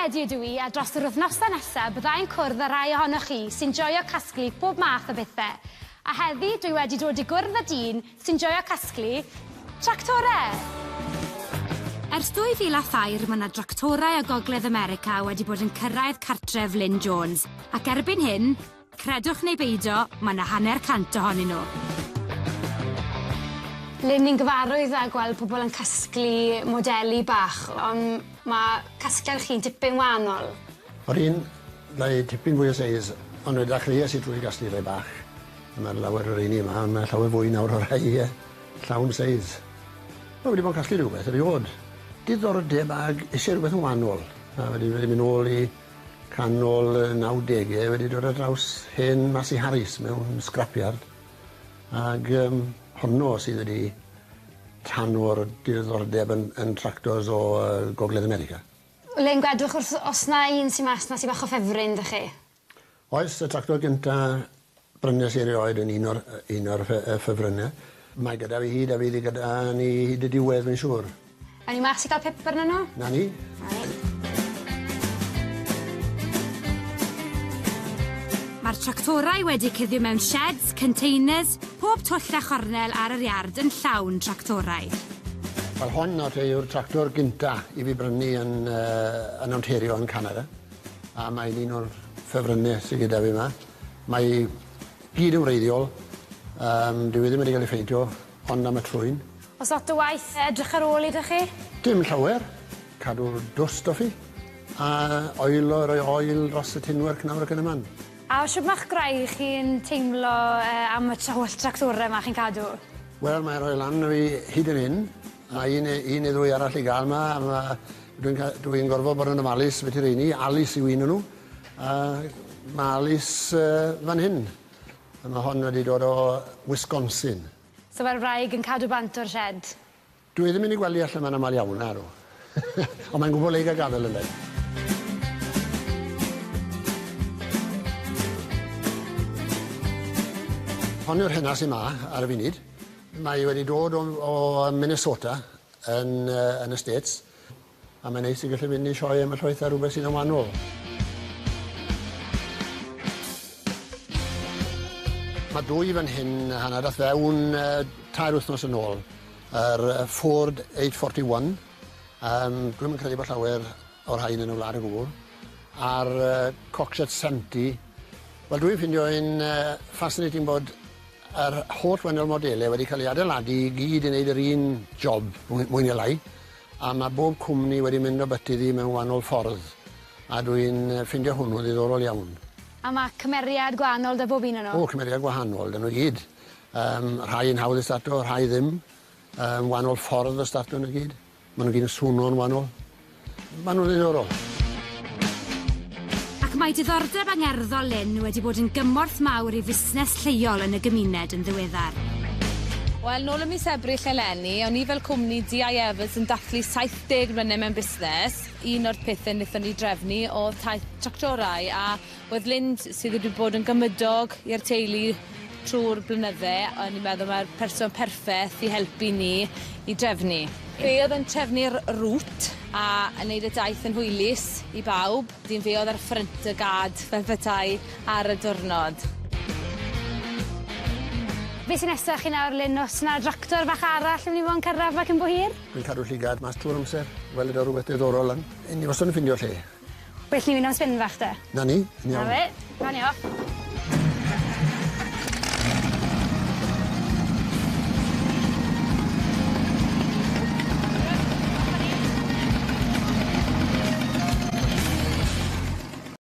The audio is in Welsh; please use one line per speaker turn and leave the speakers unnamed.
Medi ydw i a dros yr wythnosau nesaf byddai'n cwrdd â rhai ohonoch chi sy'n joio casglu pob math o bethau. A heddi dwi wedi dod i gwrdd â dyn sy'n joio casglu tractorau. Ers 2003 mae 'na dractorau o Gogledd America wedi bod yn cyrraedd cartref Lyn Jones ac erbyn hyn, credwch neu beidio, mae 'na 500 ohonyn nhw. Lyn, ni'n gyfarwydd â gweld pobl yn casglu modeli bach, ond ma' casgliad chi'n dipyn wahanol.
Yr un, mae tipyn fwy o seis, ond fe ddechreues i drwy gasglu rhai bach. A ma' lawer o reini yma, ond ma' llawer fwy nawr o rhai yy llawn seis. Wel wedi bod yn casglu rhywbeth eriôd. Diddordeb ag isie rhywbeth yn wahanol. A wedyn wedi mynd nôl i canol y nawdege wedi dod ar draws hen Massey Harris mewn scrapyard ag yym honno sydd wedi tano'r diddordeb yn yn tractors o yy Gogledd America.
Lyn gwedwch wrth os 'na un sy mas 'na sy bach o ffefryn 'da chi?
Oes, y tractor gynta brynes i erioed yn un o'r yy un o'r ffe- yy ffefrynne. Mae gyda fi hyd a fydd 'i gyda ni hyd y diwedd fi'n siŵr.
Awn ni mas i ga'l pip arnyn nw?
'Na ni.
'Na ni. Ma'r tractorau wedi cuddio mewn sheds, containers, pob twll a chornel ar yr iard yn llawn tractorau.
Wel hon nawr te yw'r tractor gynta i fi brynu yn yy yn Ontario yn Canada. A mae'n un o'r ffefrynne sy gyda fi 'ma. Mae gyd yn wreiddiol. Yym dyw 'i ddim wedi ga'l ei pheintio ond am y trwyn.
O's lot o waith edrych ar ôl 'i 'da chi?
Dim llawer. Cadw'r dwst off 'i. A oilo roi oil dros y tinwork nawr ac yn y man.
A shwd ma'ch gwraig chi'n teimlo yy am y tra- holl tractore 'ma chi'n cadw?
Wel mae rhoi lan 'da fi hyd yn 'yn. Ma' un ne' un neu ddwy arall i ga'l 'ma a ma' dwi'n ca- dwi'n gorfod bod yn ofalus byti reini. Alys yw un o nw. A ma' Alys yy fan hyn. A ma' hon wedi dod o Wisconsin.
So mae'r wraig yn cadw bant o'r sied?
Dwi ddim yn ei gwely allan 'ma'n amal iawn, nadw. Ond mae'n gwbwl le i ga'l gafel ynddo. Hon yw'r hena sy 'ma ar y funud. Mae wedi dod o o Minnesota yn yy yn y States. A mae'n neis i gallu mynd i sioe am y llwyth a rhywbeth sydd yn wahanol. Mae dwy fan hyn hanner dath fewn tair wythnos yn ôl. Yr Ford 841. Um, dwi'm yn credu bod llawer o'r rhain yn y wlad o gwbl. A'r uh, Cockshutt 70. Wel, dwi'n ffindio un uh, fascinating bod yr holl wahanol modelau wedi cael ei adeiladu i gyd i wneud yr un job, mwy, mwy neu lai. A ma' bob cwmni wedi mynd obytu ddi mewn wahanol ffordd a dwi'n ffindio hwnnw'n ddiddorol iawn.
A ma' cymeriad gwahanol 'da bob un o nhw?
O, cymeriad gwahanol 'da nhw i gyd. Yym rhai yn hawdd i starto, rhai ddim. Yym wahanol ffordd o starto nhw gyd. Ma' nhw gyd yn swno'n wahanol. Ma' nhw'n ddiddorol.
Ac mae diddordeb angerddol Lyn wedi bod yn gymorth mawr i fusnes lleol yn y gymuned yn ddiweddar.
Wel nôl ym mis Ebrill eleni o'n ni fel cwmni DI Evans yn dathlu 70 mlynedd mewn busnes. Un o'r pethe nethon ni drefnu o'dd taith tractorau a Wedd Lyn sydd wedi bod yn gymydog i'r teulu trw'r blynydde o'n i'n meddwl mae'r person perffeth i helpu ni i drefnu. Fe o'dd yn trefnu'r route a yn neud y daith yn hwylus i bawb. Wedyn fe o'dd ar ffrynt y gad fel petai ar y diwrnod.
Be' sy nesa chi nawr Lyn o's 'na dractor fach arall yn myn' i fo' yn cyrradd 'ma cyn bo hir?
Dwi'n cadw llygad mas trw'r amser, weled o rwbeth diddorol lan. 'Yn ni wastad yn ffindio lle.
Well ni fynd am spin fach de.
'Na ni, yn iawn.
'Na fe, 'na ni off.